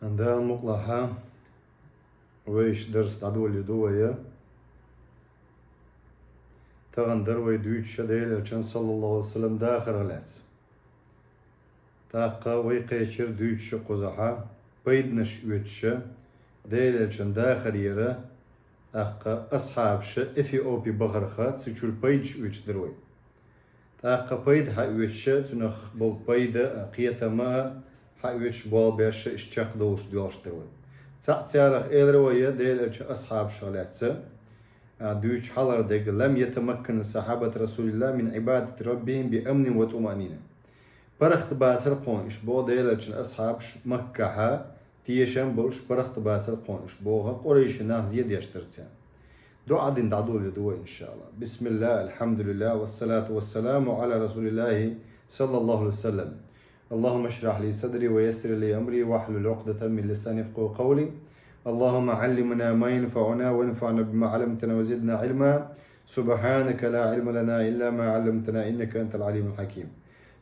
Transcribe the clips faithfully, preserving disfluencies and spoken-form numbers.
Дала мукъалахь, вай ишта дарс дӀадолалуш ду вай. Тахан дар вай дуьйцуш Делан Элчан, саллаллаху Ӏалайхи ва саллам, дахарах лаьцна. ТӀаккха вай кхечира дуьйцуш кхузахь пайданаш оьцуш Делан Элчан дахарера, тӀаккха асхьабаша Эфиопе бахарах, цу чуьра пайдаш оьцуш дара вай. ТӀаккха пайда хьаоьцуш, цунах болу пайда а, кхетам а хьаоьцуш, болх беш а, иштта чекхдовлуш доьлхуш дара вай. Цхьаъ царах элира вай Делан Элчан асхьабашах лаьцна, а, дуьйцуш хьалхара дерг: «لم يتمكن صحابة رسول الله من عبادة ربهم بأمن وطمأنينة». ПаргӀат бацара кхунна уьш, боху Делан Элчан асхьабаш, Маккахь тешам болуш паргӀат бацара кхунна уьш, боху, къурайши нах зе деш дара царна. ДуӀа дина дӀадолалуш ду вай, иншааллахӀ. بسم الله، الحمد لله، والصلاة والسلام على رسول الله، صلى الله عليه وسلم. اللهم اشرح لي صدري ويسر لي أمري واحلل عقدة من لساني يفقهوا قولي. اللهم علمنا ما ينفعنا وانفعنا بما علمتنا وزدنا علما. سبحانك لا علم لنا إلا ما علمتنا إنك أنت العليم الحكيم.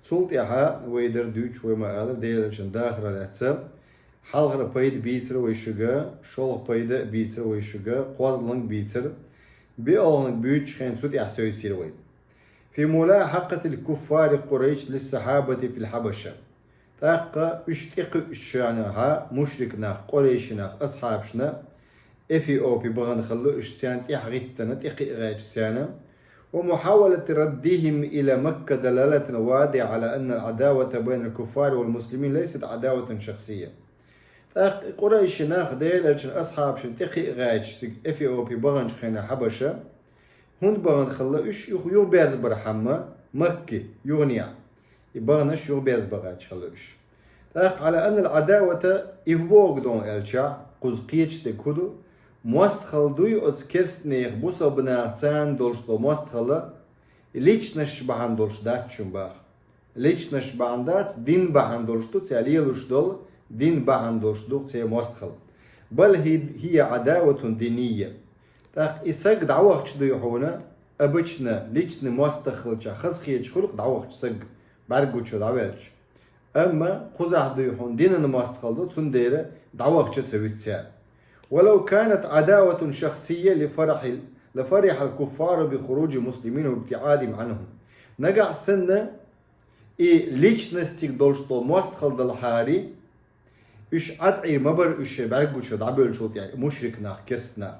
Цул тӀаьхьа вай дара дуьйцуш, вай ма-аллара, Делан Элчан дахарах лаьцна. Хьалхара пайда бийцира вай шуьга, шолгӀа пайда бийцира вай шуьга, кхозлагӀа бийцира, биалгӀа буьйцучу хенахь цу тӀехь севцира вай. في ملاحقة الكفار قريش للصحابة في الحبشة. ТӀаккха уьш тӀекхуьучу шенахь мушрик нах, къурайши нах асхьабашна Эфиопе бахана хилла уьш, царна тӀаьхьа гӀиттина, тӀекхиа гӀерташ царна. ومحاولة ردهم إلى مكة دلالة واضحة على أن العداوة بين الكفار والمسلمين ليست عداوة شخصية. ТӀаккха и къурайши нах Делан Элчан асхьабашна тӀекхиа гӀерташ цига Эфиопе баханчу хенахь Хьабаша, хӀунда бахана хилла уьш, юха юхаберзабархьама, Макки юханехь. И баханаш юхаберзабахача хилла уьш. ТӀаккха على أن العداوة, и хӀун бохург ду аьлча, кхуза кхеташ дерг хӀун ду, мостагӀалла дуй оцу керстанех, бусалба нах, царна долуш долу мостагӀалла, и личносташ бахьана долуш дац шуна баха. Личносташ бахьана дац, дин бахьана долуш ду, цара лелош долу дин бахьана долуш ду церан мостагӀалла. بل هي عداوة دينية. ТӀаккха и саг дӀавахча дуй хьуна, обычно личный мостагӀа хилча, хазахеташ хуьлу-кх дӀавахча саг, бӀаьрг гучу дӀаваьлча. Амма кхузахь дуй хьуна динан мостагӀалла ду, цундела дӀавахча ца вуьту цара. ولو كانت عداوة شخصية لفرح، لفرح الكفار بخروج المسلمين وابتعادهم عنهم. Нагахь санна и личностига долуш долу мостагӀалла далахьара, уьш Ӏад Ӏийр ма бара уьш шайн бӀаьрг гучух дӀабевллачул тӀаьхьа, и мушрик нах, керста нах.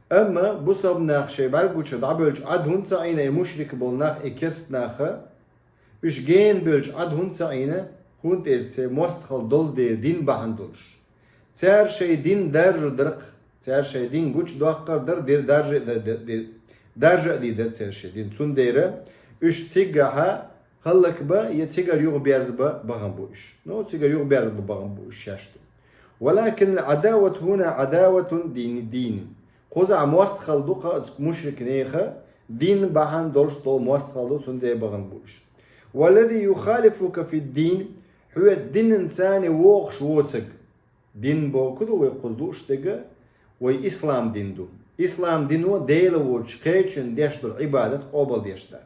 Амма бусалба нах шайн бӀаьрг гучух дӀабевллачу Ӏад хӀунда ца Ӏийна и мушрик болу нах, и керста нах, уьш гена бевллачу Ӏад хӀунда ца Ӏийна, хӀунда аьлча церан мостагӀалла долу дела дин бахьана долуш. Цара шайн дин даржор дара-кх, цара шайн дин гучудоккхур дара, дер даржа а дар-, дер-, дер-, даржа а дийр дара цара шайн дин. Цундела уьш цигахьа хӀаллакбан я цигара юхаберзабан бахана бу уьш. Ну, цигара юхаберзабан бахана бу уьш шаьш ду. ولكن العداوة هنا عداوة دين، دين. Кхузахь мостагӀалла ду-кх оцу мушрик нехан, дин бахьана долуш долу мостагӀалла ду, цундела бахана бу уьш. والذي يخالفك في الدين, хьоьца динан царна вогӀуш воцург. Дин бохург ду вай кхуза лууш дерг, вай ислам дин ду. Ислам дино Дела воцучу кхечунна деш долу Ӏибадат къобалдеш дац.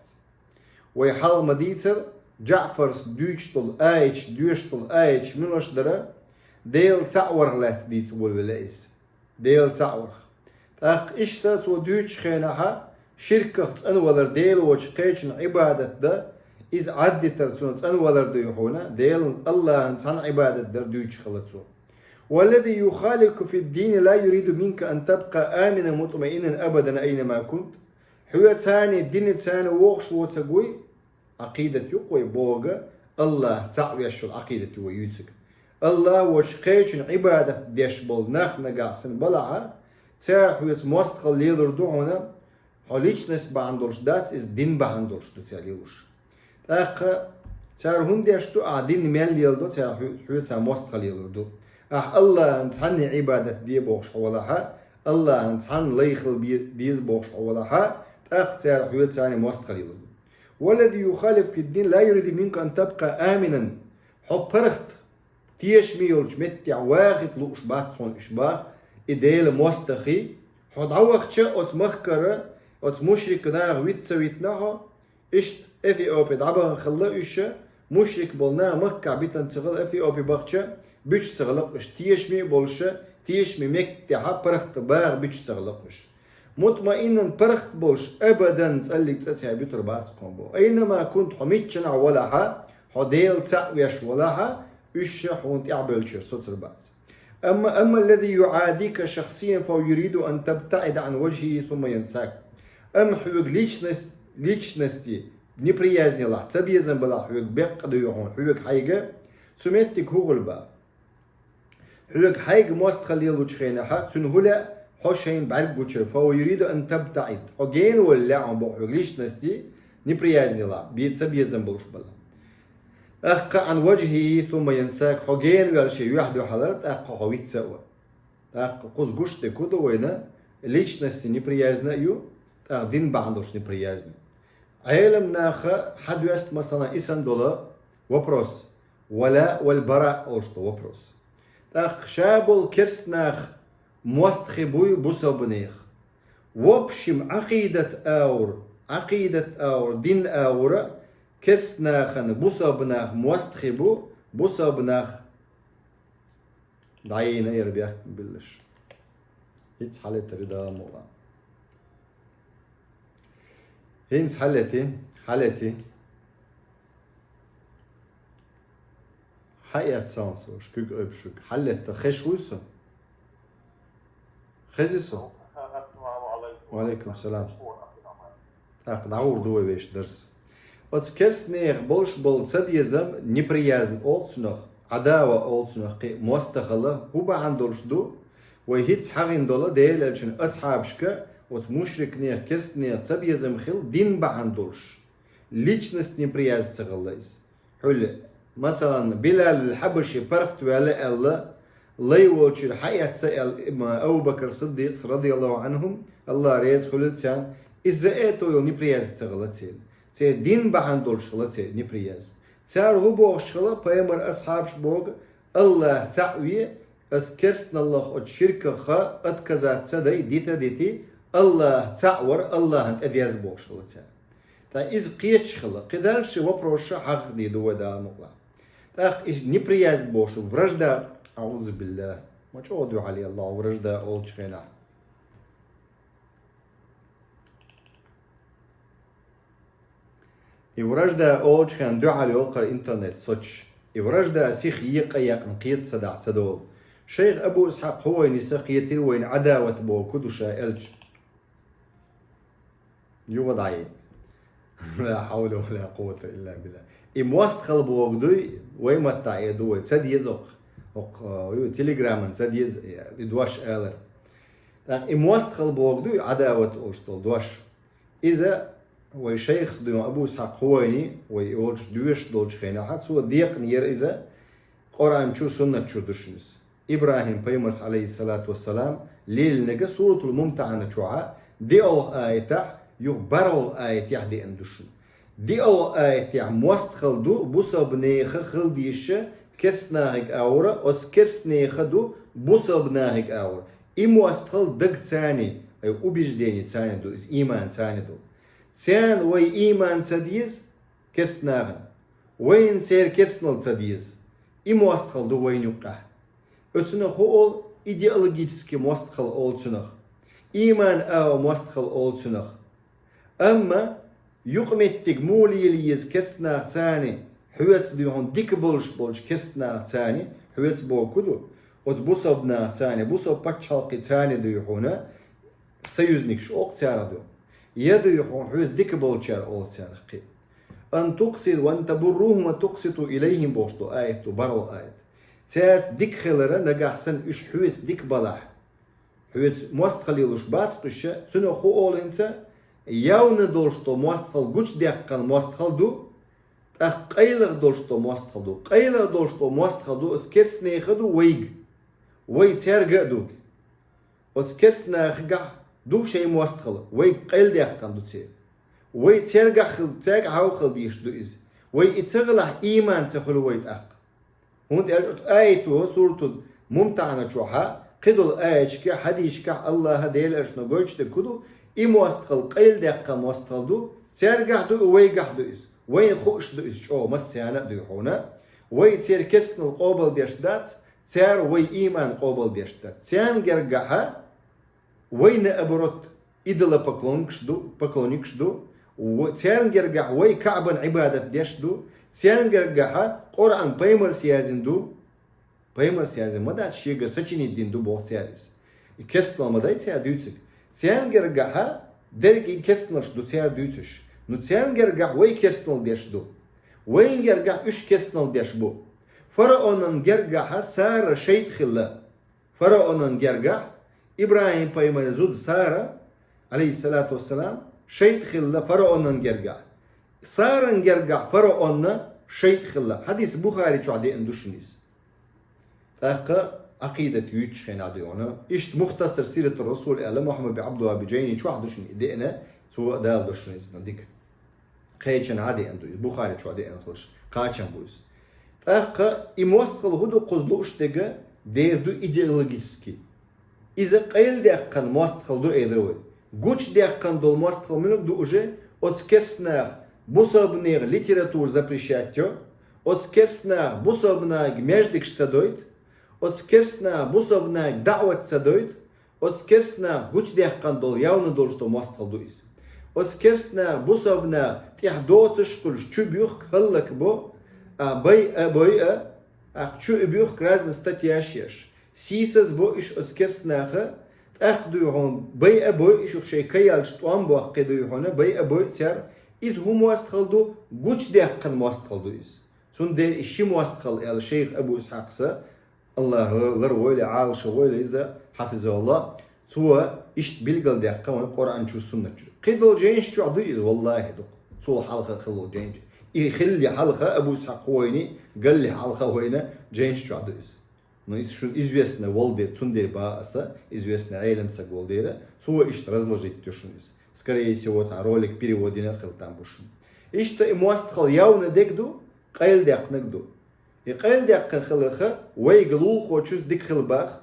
Вай хьалха ма дийцара, Джаъфарс дуьйцуш долу аяташ, доьшуш долу аяташ муьлш дара, Дела цхьаъ варх лаьцна дийца волавелла иза. Дела цхьаъ варх. ТӀаккха иштта цо дуьйцучу хенахьа, ширках цӀанвалар, Дела воцучу кхечунна Ӏибадат дан, иза Ӏаддитар, цунах цӀанвалар дуй хьуна, Делан, АллахӀан цхьанна Ӏибадат дар дуьйцуш хилла цо. والذي يخالفك في الدين لا يريد منك أن تبقى آمنا مطمئنا أبدا أينما كنت. Хьоьца царна динан царна вогӀуш воцург вуй, Ӏакъидат ю-кх вай бохург, АллахӀ цхьаъ веш йолу Ӏакъидат ю вай юьйцург. АллахӀ воцучу кхечунна Ӏибадат деш болу нах нагахь санна балахьа, цара хьоьца мостагӀалла лелор ду хьуна, хьо личность бахьана долуш дац, иза дин бахьана долуш ду цара лелош. ТӀаккха цара хӀунда деш ду, ахьа дин мел леладо, цара хьо-, хьоьца мостагӀалла лелор ду. Ахьа АллахӀан цхьанна Ӏибадат де бохуш хьо валахьа, АллахӀан цхьанна лай хила бе-, деза бохуш хьо валахьа, тӀаккха цара хьоьца мостагӀалла лелор ду. والذي يخالفك في الدين لا يريد منك أن تبقى آمنا. Хьо паргӀат, тешаме йолчу меттехь вахийта лууш бац хьуна уьш баха, и Делан мостагӀий, хьо дӀавахча оцу махкара, оцу мушрик наха виц ца витина хьо, иштта Эфиопе дӀабахана хилла уьш, мушрик болу нах Маккахь битина ца хилла Эфиопе бахча, буьтуш ца хиларх уьш, тешаме а болуш, тешаме меттехьа паргӀат багӀа буьтуш ца хиларх уьш. Мутмаиннан паргӀат болуш, абадан цӀаллиг цӀа ца битур бац кхо бо. Айнама кунта, хьо миччанахь валахьа, хьо Дела цхьаъ веш валахьа, уьш хьуна тӀаьхьабевлча соцур бац. Амма, амма аллази юӀадика шахсиян фа юриду ан табтаӀида Ӏан важхӀихӀи сумма янсак. Амма хьоьга личность, личности неприязнь ялахь, цабезам балахь хьоьга беккъа дуй хьуна, хьоьга хьайга, цу меттиг хӀу хуьлу баха. Хьоьга хьайга мостагӀалла лелочу хенахьа, цуьнан хӀу лаьа хьо шайна бӀаьрг гучуьра, фа юриду ан табтаӀид. Хьо гена валла лаьа хьуна боху хьоьга личности неприязнь ялахь, бе-, цабезам болуш бала. ТӀаккха Ӏан важхӀихӀи сумма янсак, хьо гена ваьлла шен юьхь дуьхьалара, тӀаккха хьо виц а ван. ТӀаккха кхуза гуш дерг хӀу ду вайна, личности неприязнь а ю, тӀаккха дин бахьана долуш неприязнь ю. Ӏелам наха хьадоьсту, масала, и санна долу вопрос, вала вал бара олуш долу вопрос. ТӀаккха ша болу керст нах мостагӀий буй бусалбанех. В общем, Ӏакъидат агӀор, Ӏакъидат агӀор, дин агӀора керст нахана бусалба нах мостагӀий бу, бусалба нах дӀайина яра бехк биллаш. ХӀинца хьалетари Дала мукъа. ХӀинца хьалети, хьалети. Хьаэццалц уьш, куьг ойбушуьг. Хьалетта хезаш вуй со? Хези со? Ва алейкум салам. ТӀаккха дӀагӀур ду вай вешан дарс. Оцу керстанех болуш болу цабезам, неприязнь олу цунах, Ӏадава олу цунах кхин а, мостагӀалла хӀу бахьана долуш ду, вай хӀинца хьахийна долу Делан элчан асхьабашка, оцу мушрикнех, керстанех цабезам хила дин бахьана долуш, личность неприязнь ца хилла иза. Хьуьлла, масалан, Билалул Хьабаши паргӀат ваьлла аьлла, лай волчуьра хьаэцна аьлла, м, Абу Бакр Сиддикъас, радияллаху Ӏанхум, Аллах реза хуьлийла царна, иза а тӀе йолу неприязнь ца хилла церан. Церан дин бахьана долуш хилла церан неприязнь. Цара хӀун бохуш хилла, пайхамар асхьабаш боху, Аллах цхьаъ ве, ас керстаналлах оцу ширках отказаться дай, дита дити, Аллах цхьаъ вар, Аллахна тӀедеза бохуш хилла цара. Ткъа иза кхеташ хилла, кхидӀа ши вопросаш хьахийна ду вай Дала мукъалахь. ТӀаккха иза неприязнь бохуш, вражда, аӀузу биллахӀ, ма чӀогӀа дуьхьал елла вражда олучу хенахь. И вражда олучу хенахь дуьхьал йоккхура интернет соцуш. И вражда сиха екъа яьккхина кхета ца дахь ца долу. Шайх Абу Исхьакъ Хувайнис кхетира вайна Ӏадават боху ду ша аьлча. Юха дӀайина. Ла хьавла ва ла къуввата илла биллахӀ. И мостагӀалла боху дуй, вай маттахь эр ду вай, ца деза оккха. Оккха, ю, телеграман ца деза, и дош алар. ТӀаккха и мостагӀалла боху дуй, Ӏадават олуш долу дош. Иза вай шайхас дуй, Абу Исхьакъ Хувайни, вай и волчу доьшуш долчу хенахьа, цо декъна яра иза, Къуръан чу, суннат чу ду шуна иза. ИбрахӀим пайхамарс, Ӏалайхиссалату вассалам, лелийнарг Суратул Мумтахьана чохьа, диъалгӀа аятехь, юха бархӀалгӀа аятехь деана ду шуна. ДиъалгӀа аятехь мостагӀалла ду, бусалба нехан хила дезаш, керстанахиг агӀора, оцу керстанехан ду, бусалба нахиг агӀора. И мостагӀалла даг царний, ай убеждение царний ду, иза иман царний ду. Царна вай иман ца деза, керстанахана. Вайна церан керстаналла ца деза. И мостагӀалла ду вайна юккъехь. Оцунах хӀу олу, идеологически мостагӀалла олу цунах. Иман агӀо мостагӀалла олу цунах. Амма юкъаметтиг муха лела еза керстанах царний, хьоьца дуй хьуна дика болуш болчу керстанах царний, хьоьца боху ду, оцу бусалба нах царний, бусалба пачхьалкхе царний дуй хьуна, союзникаш оккха царах ду. Я дуй хьуна хьоьца дика болчара олу царах кхин. Ан тукъситу, ва ан табуррухум ва тукъситу илайхим бохуш долу аят ду, бархӀалгӀа аят. Цаьрца дика хилара нагахь санна уьш хьоьца дика балахь. Хьоьца мостагӀалла лелош бац уьш, цунах хӀу олу хӀинца, явна долуш долу мостагӀалла гучудаьккхина мостагӀалла ду, тӀаккха къайлагӀа долуш долу мостагӀалла ду. КъайлагӀа долуш долу мостагӀалла ду, оцу керстанехан ду вайга. Вай цаьрга а ду. Оцу керстанахигахь ду шайн мостагӀалла, вайга къайладаьккхина ду церан. Вай цаьргахь хила, цаьргахь хьауххала дезаш ду иза. Вай и ца хилахь, ийман ца хуьлу вай тӀаккха. ХӀунда аьлча оцу аято, Суратул Мумтахьана чохьа, кхидолу аяташкахь, хьадисашкахь Аллаха, Делан элчано гойтуш дерг хӀу ду, и мостагӀалла къайладаьккхина мостагӀалла ду, цаьргахь ду, вайгахь ду иза. Вайна хууш ду иза чӀогӀа, массарна а дуй хьуна. Вай церан керстаналла къобалдеш дац, Цар вай иман къобалдеш дац. Царна гергахьа вай, наоборот, идолопоклонникаш ду, поклонникаш ду. Царна гергахьа вай Каъбан Ӏибадат деш ду. Царна гергахьа Къуръан пайхамарас яздина ду. Пайхамарас яздина ма дац, шега сочинить дина ду боху цар иза. И керстанал ма дай цар дуьйцург. Царна гергахьа дерриге керстанаш ду цар дуьйцуш. Ну, царна гергахьа вай керстанал деш ду. Вайна гергахьа уьш керстанал деш бу. ФараӀонан гергахьа Сара шайтӀа хилла. ФараӀонан гергахьа ИбрахӀим-пайхамаран зуда Сара, Ӏалайхиссалату вассалам, шайтӀа хилла фараӀонан гергахьа. Саран гергахьа фараӀонан шайтӀа хилла. Хьадис Бухари чохь деана ду шуна иза. ТӀаккха Ӏакъидат юьйцучу хенахь дуьйхьуна. Иштта Мухтасар Сиратур Расул аьлла Мухьаммад бин Ӏабдулваххьаб жайни чохь ду шуна и деана, цо а далош шуна иза дика. Кхечанхьа деана ду иза, Бухари чохь деана хилча, кхачам бу иза. ТӀаккха и мостагӀалла хӀун ду кхуза лууш дерг, дера ду идеологически. Иза къайладаьккхина мостагӀалла ду, элира вай. Гучудаьккхина долу мостагӀалла муьлха ду уже, оцу керстанаха бусалбанех литература запрещать йо, оцу керстанаха бусалбанега маьждигаш ца дойту, оцу керстанаха бусалбанега даӀват ца дойту, оцу керстанаха гучудаьккхина долу, явна долуш долу мостагӀалла ду иза. Оцу керстанаха бусалбанех тӀехь доцуш хуьлуш чу буьхку, хӀаллакбо, а, байъа, бойъа, а, чу и буьхку разные статьяш еш. Сийсазбо уьш оцу керстанаха, тӀаккха дуй хьуна, байъа, бойъа уьш шайн каялчу тӀом боккхий дуй хьуна, байъа, бойъа церан. Иза хӀун мостагӀалла ду, гучудаьккхина мостагӀалла ду иза. Цундела и ши мостагӀалла аьлла шайх Абу Исхьакъса, Аллах лар войла, Ӏалашо войла иза, хьафизаллах, цо иштта билгалдаьккхина вайн Къуръан чу, суннат чу. Кхидолу жайнаш чохь ду иза, валлахи, дукха. Цул хьалха хилла жайнаш. И хилли хьалха Абу Исхьакъ войни, галли хьалха вайна жайнаш чохь ду иза. Но иза шуна известно волу дела, цундела баха аса, известно Ӏелам саг волу дела, цо иштта разложить ду шуна иза. Скорее всего, цхьа ролик переводина а хила там бу шуна. Иштта и мостагӀалла явна дерг ду, къайладаьккхинарг ду. И къайладаьккхина хиларх вайга лулахочуьнца дика хила баха.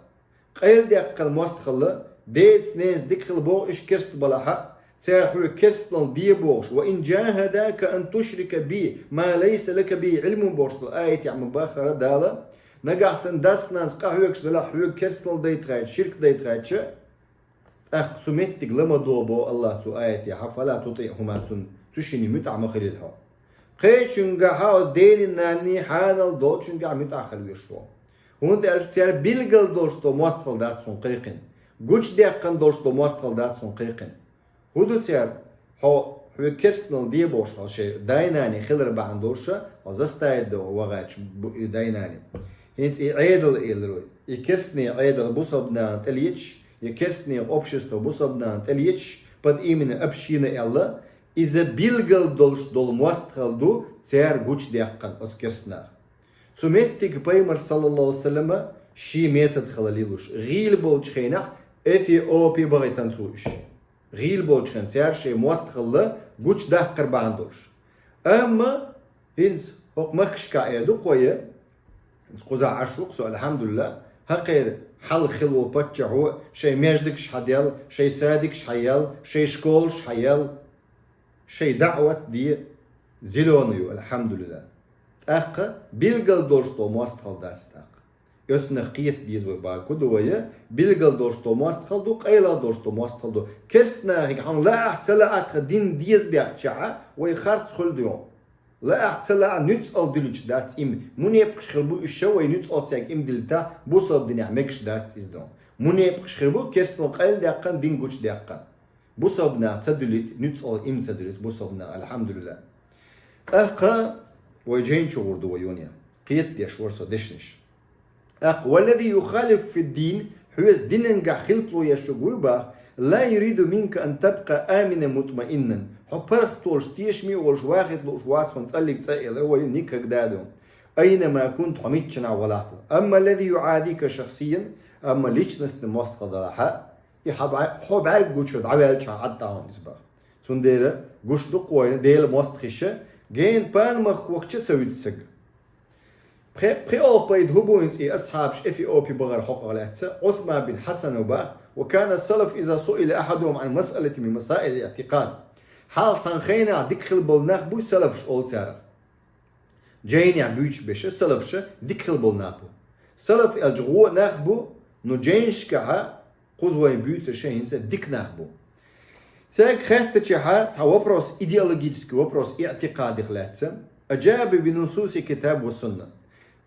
Къайладаьккхина мостагӀалла, деца-ненаца дика хила боху уьш керста балахь а, цара хьоьга керстанал де бохуш, «ва ин джахадака ан тушрика би ма лайса лака бихи Ӏилмун» бохуш долу аятехь ма бахара Дала, нагахь санна дас-нанас къахьоьгуш делахь хьоьга керстанал дайта хьайча, ширк дайта хьайча, тӀаккха цу меттиг ла ма догӀу боху Аллах цу аятехь, «фала тутиъхума», цунна, цу шинна муьтӀахь ма хилийла хьо. Кхечуьнгахь а, Делан нанний хьанал долчуьнгахь муьтӀахь хила везаш ву. ХӀунда аьлча церан билггал долуш долу мостагӀалла дац хьуна кхайкхина. Гучудаьккхина долуш долу мостагӀалла дац хьуна кхайкхина. ХӀун ду церан? Хьо, хьоьга керстанал де бохуш, хьо шайн дай-наний хилар бахьана долуш, хьо заставить до вахача бу и дай-наний. ХӀинца и Ӏедал элира вай. И керстанийн Ӏедал бусалба нахана тӀелеташ, я керстанийн общество бусалба нахана тӀелеташ, под именем община аьлла, иза билггал долуш долу мостагӀалла ду церан гучудаьккхина оцу керстанаха. Цу меттиге пайхамар, саллаллаху Ӏалайхи ва саллама, шен метод хила лелош, гӀийла болчу хенахь Эфиопе бахийтина цо уьш. ГӀийла болчу хенахь цара шайн мостагӀалла гучудаккхар бахьана долуш. Амма хӀинца хӀокху махкашкахь эр ду-кх вай, хӀинца кхузахь Ӏаш ву-кх со, алхьамдулиллахӀ, хӀокхеран хьалха хилла волу паччахьо шайн маьждигаш хьаделла, шайн садикаш хьаелла, шайн школаш хьаелла, шайн даӀват де, зелёный ю, алхьамдулиллахӀ. ТӀаккха билггал долуш долу мостагӀалла дац тӀаккха. Оцунах кхета деза вай бага. ХӀун ду вай? Билггал долуш долу мостагӀалла ду, къайлагӀа долуш долу мостагӀалла ду. Керстанахе хьуна лаахь а, ца лаахь а тхан дин деза баьхча а, вай харц хуьлу ду. Лаахь а, ца лаахь а, нуьцкъала дуьллуш дац иман. Мунепакъаш хир бу уьш, вай нуьцкъала цаьрга иман диллийтахь, бусалба динехь мегаш дац иза ду. Мунепакъаш хир бу керстанал къайладаьккхина, дин гучудаьккхина. Бусалба нах ца дуьллийта, нуьцкъала иман ца дуьллийта бусалба нах, алхьамдулиллахӀ. ТӀаккха вай жайна чу гӀур ду вай юьне. Кхета деш вара со дешнаш. ТӀаккха: «Валлази юхалифу фид-дин», хьоьца динангахь хилпало еш верг вуй боху, «ла юриду минка ан табкъа аминан мутмаиннан». Хьо паргӀат волуш, тешаме а волуш, вахийта лууш вац хьуна цӀаллиг цӀа, элира вай, никогда ду. «Айнама кунта», хьо миччанахь валахь ду. «Амма лази юадика шахсиян», амма личностный мостагӀалла далахь а, и хьо бӀаь-, хьо бӀаьрг гучуьра дӀаваьлча хьан Ӏадда хьуна иза боху. Цундела гуш ду-кх вайна Делан мостагӀий, гена пана махка вахча а ца вуьту саг. Пхи-, пхиолгӀа пайда хӀун бу хӀинца и асхьабаш Эфиопе бахар хьокъехь лаьцна, Ӏусман бин Хьасан боху: «Ва кана салаф иза суила ахьадухум Ӏан масъалатин мин масаилил иътикъад». Хьалха цхьана хенахь дика хила болу нах буй салафаш олу царах. Жайнехь буьйцуш берш салафаш дика хила болу нах бу. Салаф аьлча гӀо нах бу, ну, жайнашкахьа кхуза вайна буьйцуш хӀинца дика нах бу. Цаьрга хаьттачахьа цхьа вопрос, идеологический вопрос, иӀтикъадах лаьцна, أجاب بنصوص الكتاب والسنة.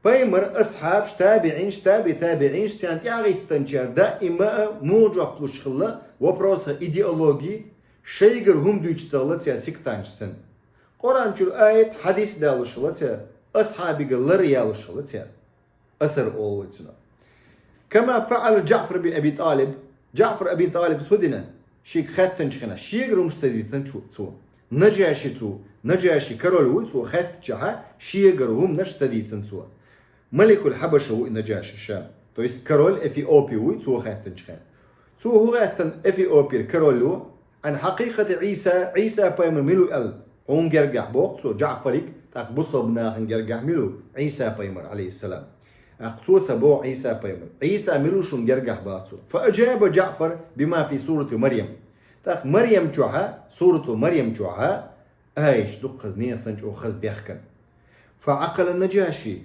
Пайхамар, асхьабаш, табиӀинаш, таби табиӀинаш, царна тӀаьхьахӀиттанчара даима а муха жоп луш хилла вопросах идеологи, шайгара хӀума дуьйцуш ца хилла цар сектанташ санна. Къуръан чура аят, хьадис далуш хилла цар, асхьабига лар ялуш хилла цар. Асар олу вай цунах. كما فعل جعفر بن أبي طالب. ЖаӀфар Аби ТӀалиб цу дина, шега хаьттанчу хенахь, шегара хӀумаш ца дийцина цо. Нажаши цо, Нажаши король вуй цо хаьттачахьа, шегара хӀуманаш ца дийцина цо. Маликул Хьабаша ву и Нажаши ша. То есть король Эфиопии вуй цо хаьттанчу хенахь. Цо хӀун хаьттина Эфиопера король ву? عن حقيقة عيسى, Ӏийса пайхамар мила ву аьлла, хьуна гергахь боху цо ЖаӀфариг, тӀаккха бусалба нахана гергахь мила ву Ӏийса пайхамар, алейхиссалам. ТӀаккха цо ца боху Ӏийса пайхамар. Ӏийса мила ву шуна гергахь боху цо. فأجاب جعفر بما في سورة مريم. ТӀаккха Марьям чохьа, сурату Марьям чохьа, аяташ дуккхаза нехан санна чӀогӀа хаза дехкина. فعقل النجاشي,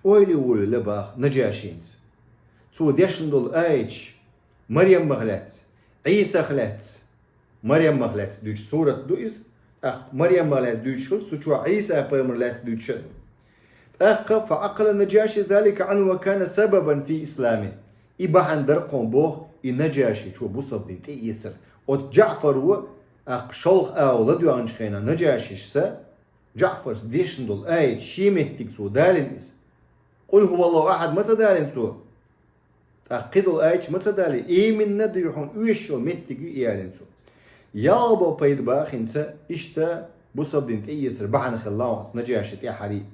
ойла волийла боху Нажашинца. Цо дешна долу аяташ Марьямах лаьцна, Ӏийсах лаьцна, Марьямах лаьцна дуьйцу сурат ду иза. ТӀаккха Марьямах лаьцна дуьйцуш хилча, цу чохь Ӏийса пайхамар лаьцна дуьйцуш а ду. ТӀаккха فعقل النجاشي ذلك عنه وكان سببا في إسلامه. И бахьана дара кхуьнан боху, и Нажаши чу бусалба дин тӀеэцар. Оцу ЖаӀфар ву, тӀаккха шолгӀа агӀо ладоьгӀначу хенахь Нажашиша ЖаӀфарца дешна долу аят шен меттиг цо далийна иза. قل هو الله أحد ма ца далийна цо. ТӀаккха кхидолу аяташ ма ца далий, именно дуй хьуна оьшуш йолу меттиг ю и аьллина цо. ЯлхалгӀа пайда бахинца иштта бусалба дин тӀеэцар бахьана хилла оцу Нажаши тӀаьхьарий.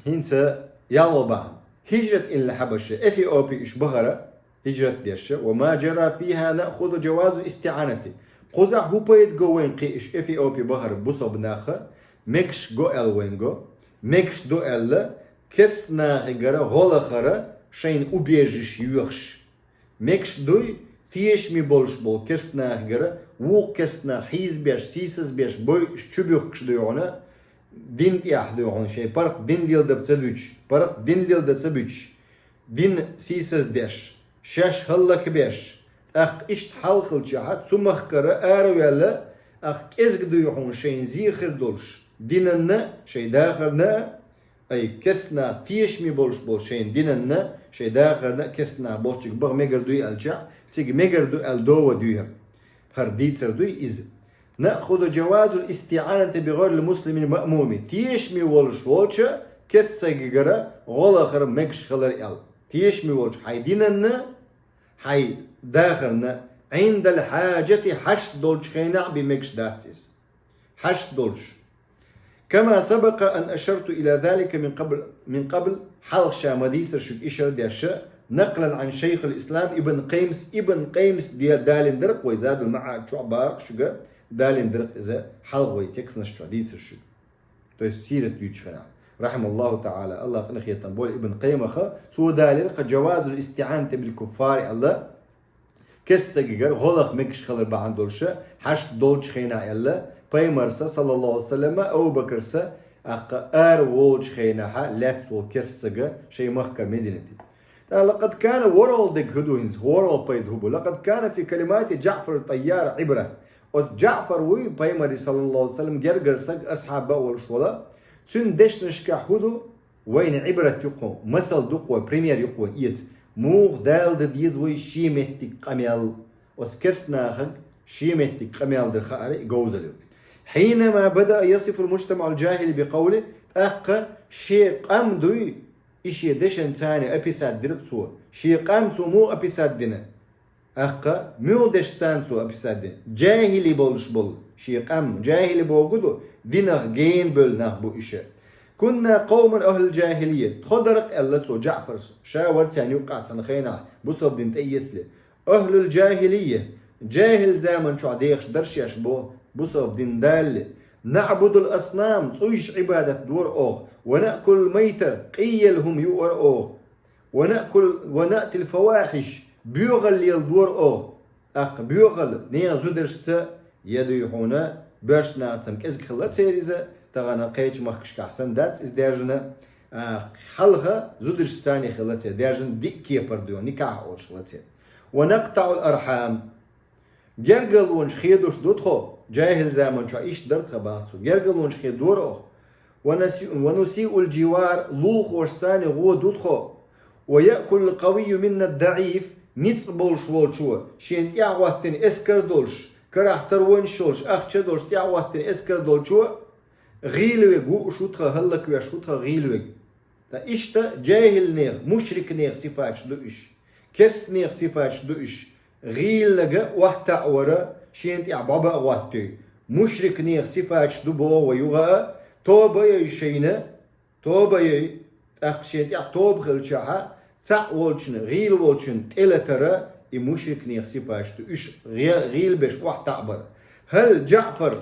ХӀинца ялхалгӀа бахьана. هجرة إلى الحبشة, Эфиопи уьш бахара, хӀижрат деш, وما جرى فيها نأخذ جواز الاستعانة. Кхузахь хӀун пайда го вайна кхин уьш Эфиопи бахара бусалба наха, мегаш го аьлла вайна го, мегаш ду аьлла, керста нахигара гӀо лахара шайна убежище йоьхуш. Мегаш дуй, тешаме болуш болу керста нахигара, вукху керста нах хьийзабеш, сийсазбеш, бойуш, чубуьхкуш дуй хьуна, дин тӀехь дуй хьуна, шайн паргӀат дин леладар ца дуьтуш, паргӀат дин леладар ца буьтуш, дин сийсаздеш, шаьш хӀаллакбеш, тӀаккха иштта хьал хилчахьа, цу махкара араваьлла, тӀаккха кӀезиг дуй хьуна шайна зе хир долуш, динанна, шайн дахарна а, ай, керста нах тешаме болуш болу шайн динанна, шайн дахарна а керста нах болчуьнга баха мегар дуй аьлчахь, цига мегар ду аьлла дова дуьйхьар. ХӀара дийцар дуй иза. نأخذ جواز الاستعانة بغير المسلم المأموم. Тешаме волуш волчу керста сагигара гӀо лахар мегаш хилар аьлла. Тешаме волчу хьайн динанна, хьайн дахарна, عند الحاجة, хьашт долчу хенахь бен мегаш дац иза. Хьашт долуш. كما سبق أن أشرت إلى ذلك من قبل، من قبل, хьалха ша ма дийцара шуьга ишар деш, نقلا عن شيخ الإسلام ابن قيم, Ибн Къаййима де-, далийна дара-кх вай Задул МаӀад чохь бара-кх шуьга, далийна дара-кх иза, хьалха вай текстнаш чохь дийцара шуьга. То есть сират дуьйцучу хенахь. رحمه الله تعالى, АллахӀа къинхетам бойла Ибн Къаййимах, цо далийра-кх جواز الاستعانة بالكفار аьлла, керста сагигара гӀо лаха мегаш хилар бахьана долуш, хьашт долчу хенахь аьлла, пайхамарса, саллаллаху Ӏалайхи ва саллама, Абу Бакарса, тӀаккха ара волчу хенахьа лаьцна волу керста сага шайн махкара Мединате. ТӀаккха لقد كان, ворхӀалгӀа дерг хӀун ду хӀинца, ворхӀалгӀа пайда хӀун бу? لقد كان في كلمات جعفر الطيار عبرة. Оцу ЖаӀфар вуй пайхамаран, саллаллаху Ӏалайхи ва саллам, гергара саг, асхьаб а волуш вола, цуьнан дешнашкахь хӀун ду? Вайна Ӏибрат ю-кх хьуна, масал ду-кх вай, пример ю-кх вай эца. Муха далда деза вай шен меттиг къамел? Оцу керста нахага шен меттиг къамел дар хаар и говзалла ю. حينما بدأ يصف المجتمع الجاهلي بقوله, тӀаккха шен къам дуй, и шен дешан царна описать дира-кх цо. Шен къам цо муха описать дина? ТӀаккха муьлха дешан царна цо описать дина? ЖаьхӀили болуш болу шен къам, жаьхӀили бохург ду, динах гена бевлла нах бу уьш. كنا قوما أهل الجاهلية. Тхо дара-кх, аьлла цо, ЖаӀфарс, ша вара царна юккъехь цхьана хенахь, бусалба дин тӀеэцале. أهل الجاهلية, жаьхӀил заман чохь дехаш дара шаьш боху, бусалба дин далале. نعبد الأصنام, цӀуйшна Ӏибадат дора оха. ونأكل الميتة, къийелла хӀума юара оха. ونأكل، ونأتي الفواحش, боьхалла леладора оха. ТӀаккха боьхалла, нехан зударшца, я дуй хьуна, боьрша нахаца-м кӀезиг хилла церан иза, тахана кхечу махкашкахь санна дац иза даьржина. А, хьалха зударшца царна хилла церан, даьржина диъ кепара дуьйна, никахь олуш хилла церан. «Ва накътаӀул архьам». Гергарлонаш хедуш ду тхо, жаьхӀил заман чохь иштта дара тхан, бах цо. Гергарлонаш хедора оха. «Ва наси-, ва нусиъул дживар», лулахошца царна гӀо ду тхо. «Ва яъкулул къавийю миннад даӀиф», ницкъ болуш волчо, шена тӀаьхьахӀоттийна эскар долуш, карахь тарвонаш йолуш, ахча долуш тӀаьхьахӀоттийна эскар долчо, гӀийла верг вууш ву тхан, хӀаллаквеш ву тхан гӀийла верг. Ткъа иштта жаьхӀилнех, мушрикнех сифаташ ду уьш. Керстанех сифаташ ду уьш. ГӀийла верг охьатаӀавар, шена тӀехь бӀо бан а гӀоттий. Мушрикнех сифаташ ду боху вай юха а, тоба а йой шайна, тоба а йой, тӀаккха шена тӀехь тоба хилчахьа, цхьаъ волчун, гӀийла волчун тӀелатар, и мушрикнех сифаташ ду уьш, гӀе-, гӀийла берш охьатаӀабар. «ХӀал Джаъфар».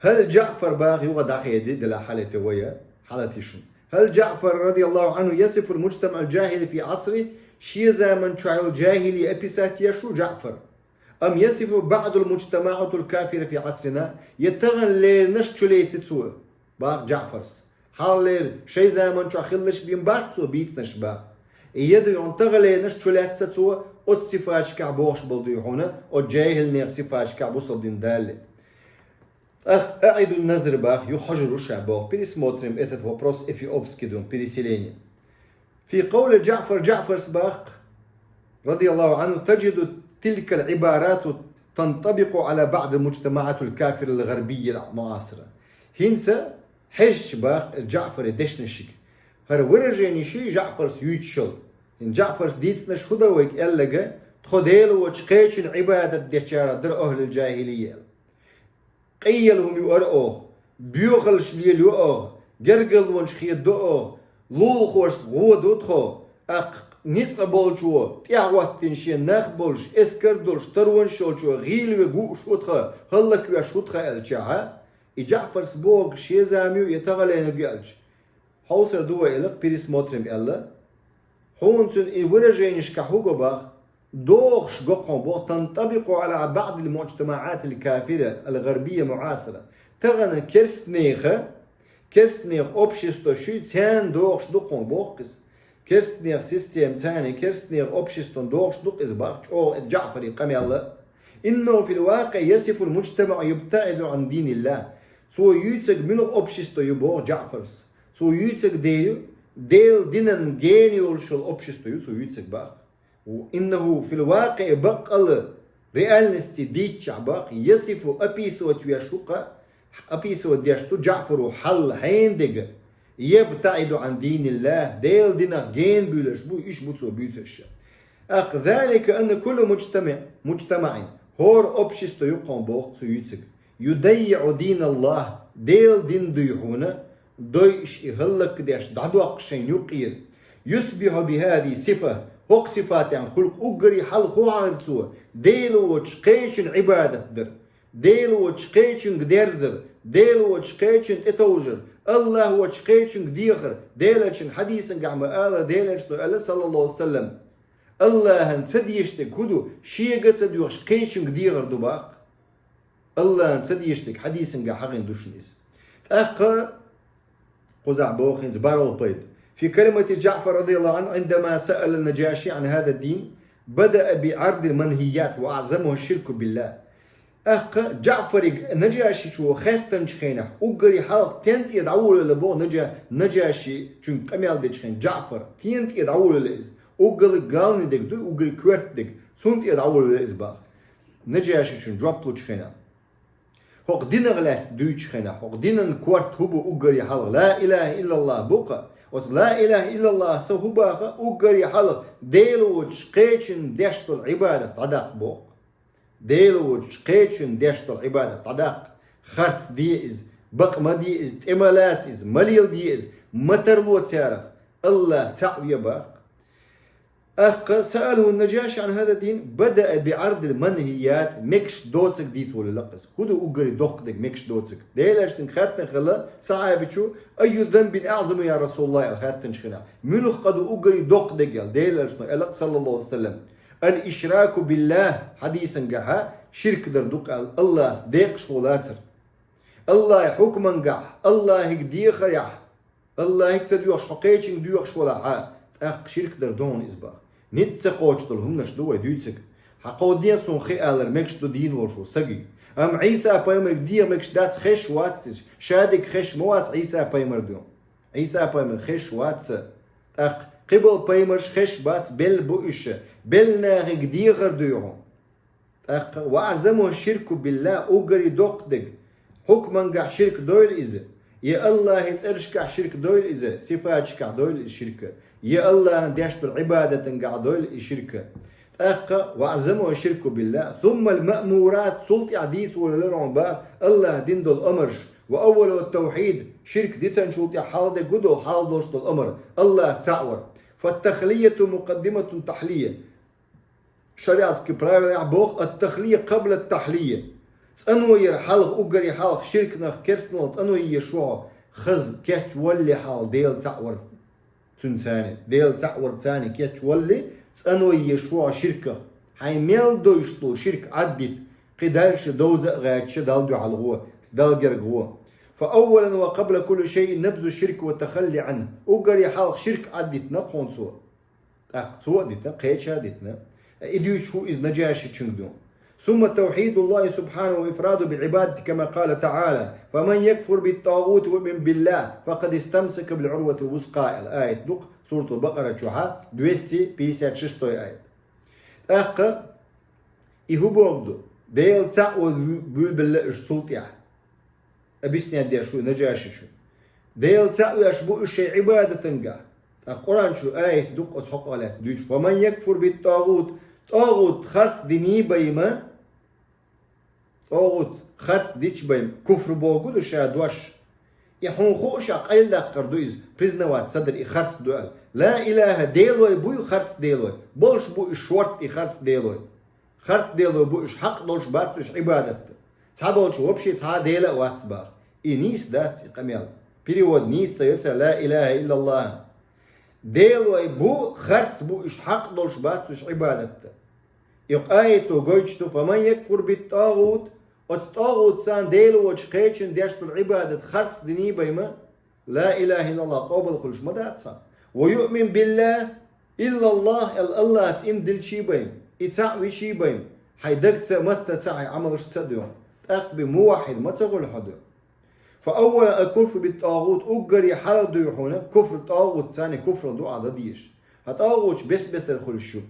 «ХӀал Джаъфар», бах, юха дӀахеди, дела хьалате вая, хьалатишна. «ХӀал Джаъфар, радияллаху анхӀу, ясифул муджтамаӀал джахӀили фи Ӏасри», шен заман чохь йолу жаьхӀилий описать еш ву Джаъфар? «Ам ясифу баӀдул муджтамаӀатул кафира фи Ӏасрина», я тахана леринарш чулеци цо, бах Джаъфарс. Хьаллера шайн заман чохь хилларш бен бац цо бийцинарш, бах. И я дуй хьуна тахана леринарш чулаьцна цо, оцу сифаташкахь бохуш болу дуй хьуна, оцу жаьхӀилнех сифаташкахь бусалба дин далале. ТӀаккха «АӀиду назр», бах, юха хьожур ву ша боху. «Пересмотрим этот вопрос эфиопский, дун, переселение». «Фи къавли Джаъфар», Джаъфарс бах, радияллаху анхӀу, «таджиду тилкал Ӏибарату тантабикъу Ӏала баӀдил муджтамаӀатил кафирил гӀарбиййил муӀасира». ХӀинца хьежча, бах, Джаъфаран дешнашка, хӀара выраженеш ю Джаъфарс юьйцуш йолу. ХӀинца Джаъфарс дийцинарш хӀун дара вайга аьлларг, тхо Дела воцчу кхечун Ӏибадат дечарах дара ахӀлул джахӀилийя аьлла. Къайла хӀума юара оха, боьхалш лелайо оха, гергарлонаш хедадо оха, лулахошца гӀо до тхо, тӀаккха ницкъ болчо тӀаьхьахӀоттийна шен нах болуш, эскар долуш, тарвонаш йолчо гӀийла верг вууш ву тхан, хӀаллаквеш ву тхан аьлчахьа, и Джаъфарс бохург шен зама ю я тахана леринарг ю аьлча, хьовсур ду вай, аьлла, пересмотрим аьлла. Хьуна цуьнан и выраженешкахь хӀун го, бах? Дохуш го хьуна боху, тантабикъу Ӏала баӀдил муджтамаӀатил кафира ал-гӀарбийя муӀасира. Тахана керстанеха, керстанех общество шуьйцу, царна дохуш ду хьуна боху иза. Керстанех система царна, керстанех обществон дохуш ду иза, бах, чӀогӀа Джаъфаран къамел а. «Иннаху фил вакъиӀ ясифул муджтамаӀа юбтаӀиду Ӏан диниллахӀ». Цо юьйцург муьлха общество ю боху Джаъфарс. Цо юьйцург де ю, Делан динан гена йолуш йолу общество ю цо юьйцург, бах. «Иннаху фил вакъиӀ», баккъала реальности дийцчахь, бах, «ясифу», описывать веш ву-кх, описывать деш ду Джаъфаро хьал, хьенан дерг, «ябтаӀиду Ӏан диниллахӀ», Делан динах гена буьйлуш бу, уьш бу цо буьйцурш. «Акъ залика анна кулла муджтамаӀ-, муджтамаӀин», хӀора общество ю хьуна боху цо юьйцург, «юдаййиӀу диналлахӀ», Делан дин дуй хьуна, дойуш и хӀаллакдеш, дӀадоккхуш шайна юккъера. «Юсбихьу бихӀазихӀи сифа», хӀокху сифатехь хуьлу-кх уггаре хьалха хӀун хьахийра цо, Дела воцчу кхечун Ӏибадат дар, Дела воцчу кхечуьнга дерзар, Дела воцчу кхечун тӀетовжар, АллахӀ воцчу кхечуьнга дехар, Делан элчан хьадисангахь ма-аллара, Делан элчано аьлла, саллаллаху Ӏалайхи ва саллам, АллахӀан ца дезаш дерг хӀун ду, шега а ца доьхуш кхечуьнга дехар ду, бах. АллахӀан ца дезаш дерг хьадисангахь хьахийна ду шуна иза. ТӀаккха кхузахь боху хӀинца бархӀалгӀа пайда. «Фи калимати Джаъфар, радияллаху Ӏанху, Ӏиндама саъала Наджаши Ӏан хӀаза дин, бадаъа би Ӏардил манхӀият ва аӀзамухӀа ширку биллахӀ». ТӀаккха Джаъфариг Наджашичо хаьттинчу хенахь, уггаре хьалха стенна тӀе дӀаволавелла боху Наджа-, Наджашичуьнга къамел дечу хенахь Джаъфар, стенна тӀе дӀаволавелла иза? Уггаре главный дерг ду, уггаре коьрта дерг, цунна тӀе дӀаволавелла иза, бах. Наджашичунна жоп лучу хенахь. ХӀокху динах лаьцна дуьйцучу хенахь, хӀокху динан корта хӀун бу уггаре хьалха? Ла илахӀа иллаллахӀ бу-кх. Оцу ла илахӀа иллаллахӀ сан хӀун баха, уггаре хьалха Дела воцчу кхечун деш долу Ӏибадат дӀадаккха боху-кх. Дела воцчу кхечун деш долу Ӏибадат дӀадаккха. Харц де иза, бакъ ма де иза, тӀе ма лаца иза, ма леладе иза, ма тарло царах, АллахӀ цхьаъ ве, бах. ТӀаккха саъалахӀу Наджаши Ӏан хӀаза дин, бадаъа би Ӏардил манхӀият, мегаш доцург дийца волавелла-кх иза. ХӀун ду уггаре доккха дерг, мегаш доцург? Делан элчанга хаьттина хилла сахьабичо, «Айю занбин аӀзаму, я РасулаллахӀ?» аьлла хаьттинчу хенахь. Муьлха къа ду уггаре доккха дерг аьлла, Делан элчано аьлла-кх, саллаллаху Ӏалайхи ва саллам. «Ал-ишраку биллахӀ», хьадисангахьа, ширк дар ду-кх аьлла, АллахӀца декъашхо лацар. Аллахьа хьукмангахь, Аллахьига дехарехь, Аллахьига ца доьхуш хьо кхечунга доьхуш валахь, тӀаккха ширк дар ду хьуна иза бах. Низ ца кхочуш долу хӀуманаш ду вай дуьйцург. Хьан кхо ден суна хи алар мегаш ду дийна волуш волу саги. Амма Ӏийса-пайхамарга деха мегаш дац, хезаш вац иза. Шадерг хезаш ма вац Ӏийса-пайхамар ду. Ӏийса-пайхамар хезаш вац. ТӀаккха кхиболу пайхамарш хезаш бац, белла бу уьш. Белла нахе дехар ду хьуна. ТӀаккха: «Ва аъзамуху ширку биллахь», уггаре доккха дерг, хьукмангахь ширк дойла иза, я Аллахьан цӀерашкахь ширк дойла иза, сифаташкахь дойла иза ширк, я Аллахьана деш долу Ӏибадатангахь дойла иза ширк. ТӀаккха: «Ва аъзамуху ширку биллахь», суммал маъмурат, цул тӀаьхьа дийца волавелла хьуна бах Аллахьа дина долу амарш, ва аввалуху тавхьид, ширк дитанчул тӀаьхьа хьалха дерг хӀун ду, хьалха долуш долу амар, Аллахь цхьаъ вар. Фат-тахлияту мукъаддиматун тахлия. ШариӀатский правилехь боху: «Ат-тахлия къабла ат-тахлия». ЦӀано яр хьалха, уггаре хьалха ширках, керстаналлах цӀано езаш ву хьо, хаза кечвалале хьалха Дела цхьаъ вар цуьнан цани, Дела цхьаъ вар цани кечвалале цӀано езаш ву хьо ширках. Хьайн мел дойуш долу ширк Ӏаддита, кхин дальше довза а гӀерташ, Далла дуьхьал гӀо, Далла герга гӀо. Фа аввалан ва къабла кулли шайъин набзу ширк ва тахалли Ӏанху. Уггаре хьалха ширк Ӏаддитина кхунцо. ТӀаккха цо а дитина, кхеча а дитина. И дуьйцуш ву иза Наджашичунга ду. Сумма тавхьидуллахи субхьанаху ва ифраду бил Ӏибадати, кама къала тагӀала: «Фаман якфур бит-тагӀути ва юъмин биллахь, факъад истамсака бил Ӏурватил вускъа», аьлла аят ду-кх Суратул Бакъара чохь, двести пятьдесят шестой аят. ТӀаккха и хӀун боху ду? Дела цхьаъ вар буьйлабелла уьш цул тӀаьхьа. Объяснять деш ву Наджашичу. Дела цхьаъ веш бу уьш шайн Ӏибадатангахь. ТӀаккха Къуръан чу аят ду-кх оцу хьокъехь лаьцна дуьйцуш: «Фаман якфур бит-тагӀут», тагӀут харц диний байна, тагӀут харц дича байна, куфр боху ду ша дош. И хьуна хууш а къайладаккхар ду иза, признавать ца дар и харц ду аьлла. Ла илахьа, делой буй харц делой, болуш бу уьш шорта и харц делой. Харц делой бу уьш, хьакъ долуш бац уьш Ӏибадатта. Цхьаболчу вообще цхьа а дела а вац баха. И нийса дац и къамел. Перевод нийса ца йо цара ла илахьа иллаллахь. Делой бу, харц бу уьш, хьакъ долуш бац уьш Ӏибадатта. И къаято гойтуш ду: «Фаман якфур бит-тагӀут», оцу тагӀутца, Дела воцчу кхечун деш долу Ӏибадат харц диний байна, ла илахьа иллаллахь къобал хуьлуш ма дац цхьа. «Ва юъмин биллахь», иллаллахь аьлла, Аллахьца иман дилличий байна, и цхьаъ вичий байна, хьайн дагца а, маттаца а, хьайн Ӏамалшца а дуьйхьа, тӀаккха бен муваххьид ма ца хуьлу хьо дуьйхьа. Фа аввалан аль-куфру бит-тагӀут, уггаре хьалха дуьйхьа хьуна куфр тагӀутца, куфрал дуьхьал дан дезаш. ХӀа тагӀуташ бес-бесара хуьлуш ю.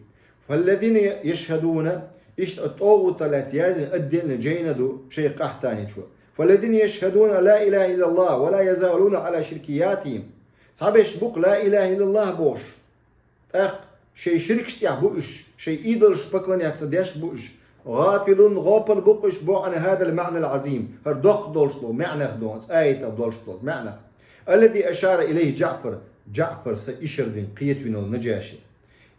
Фаллазина яшхадуна, иштта оцу тагӀутах лаьцна яздина отдельно жайна ду шайх Къахьтаничо. Фаллазина яшхадуна ла илахьа иллаллахь ва ла язалуна Ӏала ширкиятихим. Цхьаберш бу-кх ла илахьа иллаллахь бохуш, тӀаккха шайн ширкаш тӀехь бу уьш, шайн идолаш поклоняться деш бу уьш. ГӀафилун, гӀопал бу-кх уьш боху Ӏан хӀазал маӀнал Ӏазим, хӀара доккха долуш долу маьӀнах ду, оцу аятах долуш долу маьӀнах. Аллази ашара илайхи Джаъфар, Джаъфара сан ишар дина кхетавина волу Наджаши.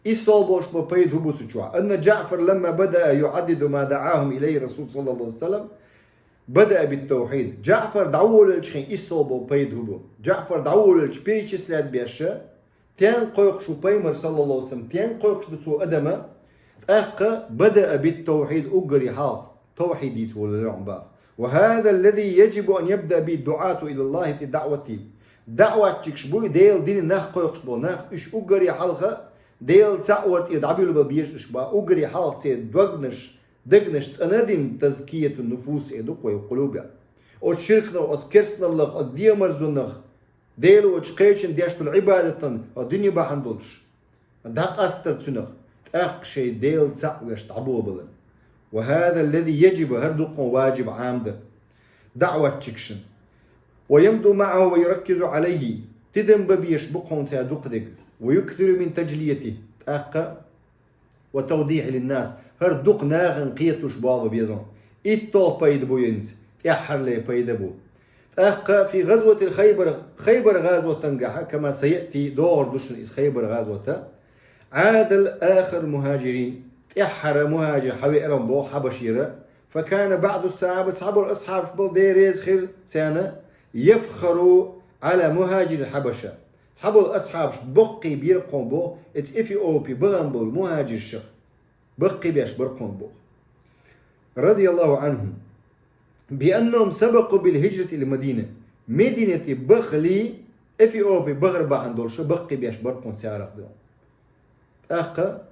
ИссалгӀа болуш бо пайда хӀун бу цу чохь? Анна Джаъфар ламма бадаа юӀаддиду ма даӀахум илайхи Расул саллаллаху Ӏалайхи ва саллам, бадаа бит-тавхьид. Джаъфар дӀаволавелчу хен иссалгӀа бо пайда хӀун бу? Джаъфар дӀаволавелчу перечислять беш, стенга кхойкхуш ву пайхамар саллаллаху Ӏалайхи ва саллам, стенга кхойкхуш ду цо адама, тӀаккха бадаа бит-тавхьид, уггаре хьалха тавхьид дийца волавелла хьуна баха. Ва хӀаза аллази яджибу ан ябдаа бихӀи ддуӀату илаллахӀи фи даӀватихӀим. ДаӀватчикаш бу и Делан дине нах кхойкхуш болу нах, уьш уггаре хьалха Дела цхьаъ вар тӀера дӀабуьйлабан безаш уьш баха, уггаре хьалха церан догнаш, дегнаш цӀанадина, тазкиятун нуфус эр ду-кх вай къулубехь. Оцу ширкнах, оцу керстаналлах, оцу демарзонах, Дела воцчу кхечун деш долу Ӏибадатан дуьне бахьана долуш, дӀакъастар цуьнах, тӀаккха шайн Дела цхьаъ веш дӀаболабалар. Ва хӀаза аллази яджибу, хӀара ду-кх хьуна важиб, Ӏамда, даӀватчикашна. Ва ямду маӀахӀу ва юраккизу Ӏалайхи, тидам бан безаш бу-кх хьуна цара дукха дерг. Ва юксиру мин таджлиятихӀи, тӀаккха ва тавдихӀихӀи линнас, хӀара дукха нахана кхеталуш болх бан беза. ИтталгӀа пайда бу хӀинца, тӀаьххьарлера пайда бу. ТӀаккха фи гӀазвати Хайбар, Хайбар гӀазватангахьа, кама саяъти, догӀур ду шуна иза Хайбар гӀазвата, Ӏадал ахарул мухӀажирин, тӀаьххьара мухӀажир хьавеара боху Хьабашера, факана баӀду ссахьаба, цхьаболу асхьабаш бала, Дела реза хила царна, яфхару Ӏала мухӀажирил Хьабаша. Цхьаболу асхьабаш баккхий бира-кх хьуна боху, эцу Эфиопи бахана болу мухӀажиршах баккхий беш бара-кх хьуна боху. РадияллахӀу ӀанхӀум. بأنهم سبقوا بالهجرة إلى المدينة. Мединате бахале, Эфиопе бахар бахьан долуш баккхийбеш бара кхунца царах ду. ТӀаккха,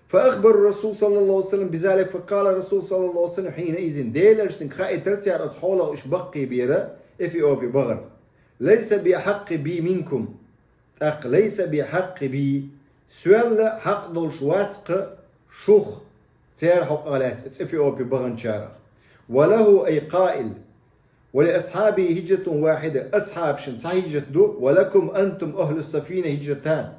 فأخبروا الرسول صلى الله عليه وسلم بذلك، فقال الرسول صلى الله عليه وسلم حينئذ, Делан элчанга хаийтира цара оцу хьолах уьш баккхийбийра, Эфиопе бахар. ليس بأحق بي منكم. ТӀаккха, ليس بأحق بي, соьлла хьакъ долуш вац-кх шух, церан хьокъах лаьцна, Эфиопе баханчарах. وله أي قائل: ولأصحابه هجرة واحدة, асхьабашна цхьа хӀижрат ду, ولكم أنتم أهل السفينة هجرتان.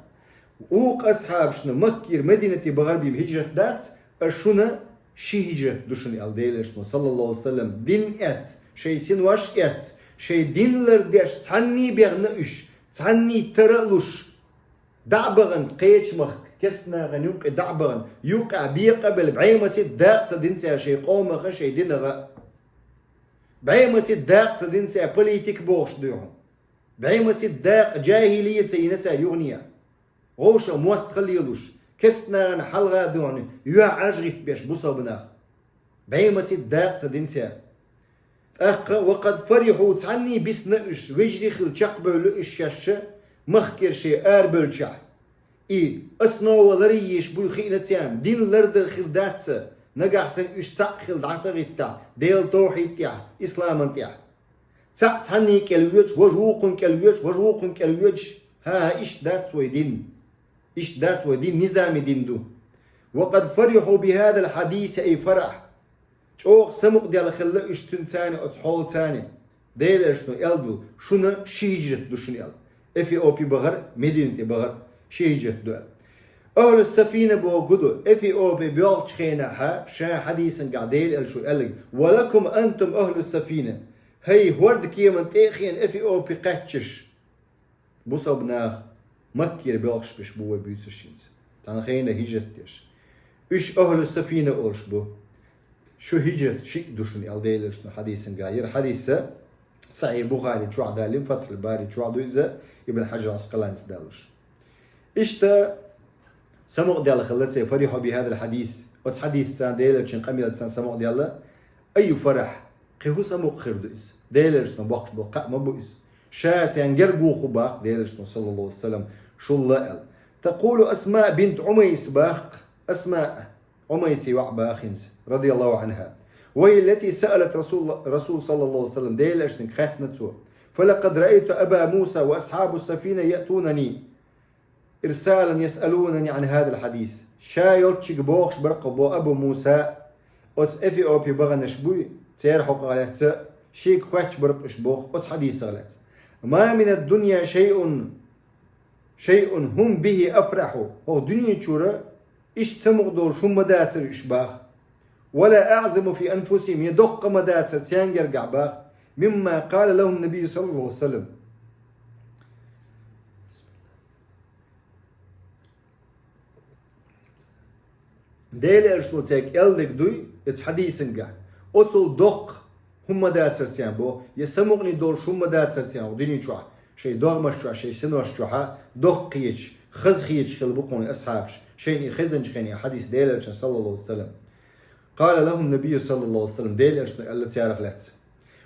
Вукху асхьабашна Маккера Мединате бахар бийр хӀижрат дац, а шуна ши хӀижрат ду шуна, аьлла Делан элчано, саллаллаху алейхи ва саллям, дин эцна, шайн синош эцна, шайн дин лардеш цхьанний бехна уьш, цхьанний тара а луш, дӀа а бахана кхечу махка, керста нахана юккъе дӀа а бахана, юккъехь бекъа а белла, бӀе масийтта дакъа ца дина цара шайн къомах а, шайн динах а. БӀе масийтта дакъа ца дина цара политика бохуш дуьйхьа. БӀе масийтта дакъа, джахилия ца йина цара юханехьа. Вовшах мостагӀа лелош, керста нахана хьалха а дуьхьа, юьхь Ӏаж гӀиттабеш бусалба нах. БӀе масийтта дакъа ца дина цара. ТӀаккха, وقد فرحوا, цхьанний бисна уьш, вежарий хилла чекхбевлла уьш шаьш, махкара шайн арабевллачохь. И основа ларъеш буй хиъна царна, дин лардар хир дац, нагахь санна уьш цхьаъ хилла дӀа ца гӀиттахь, Делан тавхьид тӀехь, исламан тӀехь. Цхьаъ цхьанний кӀел воьдуш, важа вукхунна кӀел воьдуш, важа вукхунна кӀел воьдуш, хӀан-хӀа, иштта дац вай дин. Иштта дац вай дин, низами дин ду. وقد فرحوا بهذا الحديث أي فرح. ЧӀогӀа самукъаделла хилла уьш цуьнца, оцу хьолаца. Делан элчано аьлла ду, шуна ши хӀижрат ду шуна аьлла. Эфиопе бахар, Мединате бахар ши хӀижрат ду аьлла. Ахьлу сафина бохург ду, Эфиопе боьлхучу хенахь, ша хьадисангахь Делан элчано аьлларг: ولكم أنتم أهل السفينة. ХӀай хӀордан кеман тӀе а хиъна Эфиопе кхаьчнарш. Бусалба нах Маккера боьлхуш берш бу вай буьйцурш хӀинца. Цхьана хенахь хӀижрат деш. Уьш ахьлу сафина олуш бу. Шу хӀижрат шиъ ду шуна аьлла Делан элчано хьадисангахь. Яра хьадис Сахьихь Бухари чохь далийна, Фатхьул Бари чохь ду иза, Ибн Хьаджар Ӏаскъаланис далуш. Иштта самукъаделла хилла церан, فرحوا بهذا الحديث. Оцу хьадисца, Делан элчанан къамелца самукъаделла. Айю фарахь? Кхин хӀун самукъа хир ду иза? Делан элчано боккхуш болу кхаъ ма бу иза. Ша царна герга вуху боху Делан элчано, саллаллаху алейхи ва саллям, шул а аьлла. تقول أسماء بنت عميس боху, Асмаъ, Ӏумайси йоӀ боху хӀинца, رضي الله عنها. وهي التي سألت رسول، رسول صلى الله عليه وسلم, Делан элчанга хаьттина цо: فلقد رأيت أبا موسى وأصحاب السفينة يأتونني رسالا يسألونني عن هذا الحديث. Ша йолччуьнга бохуш бара-кх боху Абу Муса, оцу Эфиопе баханарш буй, церан хьокъах лаьцна, шега хоьттуш бара-кх уьш боху оцу хьадисах лаьцна. ما من الدنيا شيء، شيء هم به أفرح. ХӀокху дуьнен чуьра иштта самукъа долуш хӀума ма дацара уьш боху. ولا أعظم في أنفسهم، я доккха ма дацара царна гергахь боху, مما قال لهم النبي صلى الله عليه وسلم. Делан элчано цаьрга аьлларг дуй, оцу хьадисангахь, оцул доккха хӀума ма дацара царна боху, я самукъане долуш хӀума ма дацара царна хӀокху дуьнен чохь, шайн догӀмаш чохь, шайн синош чохь, доккха хеташ, хаза хеташ хилла бу кхунна асхьабаш, шайна и хезначу хенахь, хьадис Делан элчанан, саллаллаху алейхи ва саллям. قال لهم النبي صلى الله عليه وسلم, Делан элчано аьлла царах лаьцна: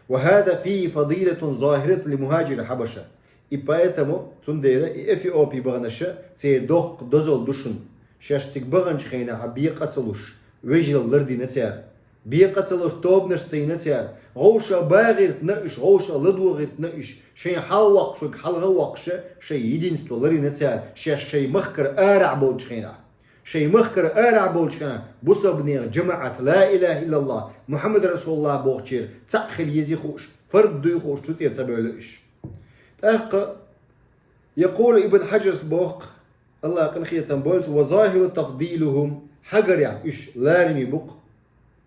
وهذا فيه فضيلة ظاهرة لمهاجر الحبشة. И поэтому, цундела, и Эфиопе баханарш, церан доккха дозалла ду шуна. Шаьш цига баханчу хенахь бекъа а ца луш, вежаралла лардина цара. Бекъа а ца луш, тобанаш ца йина цара. ГӀовша багӀиртина уьш, гӀовша ладогӀиртина уьш. Шайн хьалавоккхуш верг хьалха а воккхуш, шайн единство ларйина цара, шаьш шайн махкара арахь болчу хенахь. Шайн махкара арахь болчу хенахь бусалба нехан жамаӀат, ла илаха иллаллах, Мухьаммад расулуллах бохучеран цхьаъ хила еза хууш, фард дуй хууш, цу тӀе ца бевлла уьш. ТӀаккха, якъулу Ибн Хьаджарс боху-кх, Аллах къинхетам бойла цунна, ва захиру тафдилухум, хьагарехь уьш лараме бу-кх.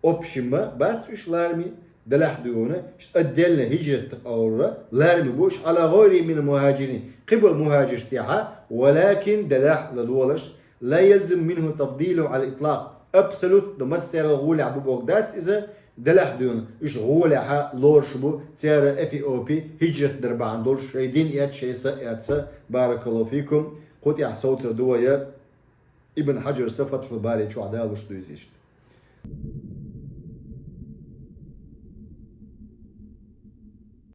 Общем бац уьш лараме, делахь дуьйна, отдельно хӀижрат тӀе къовра лараме бу уьш, Ӏала гӀайрихим минал мухӀажирин, кхиболу мухӀажирш тӀехь, валакин, делахь ладогӀалаш, ла ялзаму минху тафдилуху Ӏалал итлакъ, абсолютно массеран гӀолехь бу бохург дац иза, делахь дуьйна уьш гӀолехь лоруш бу, цара Эфиопе хӀижрат дар бахьана долуш, шайн дин эцна, шайн са эцна, баракаллаху фикум, кху тӀехь совцур ду вай, Ибн Хьаджарс Фатхьул Бари чохь далуш ду иза иштта.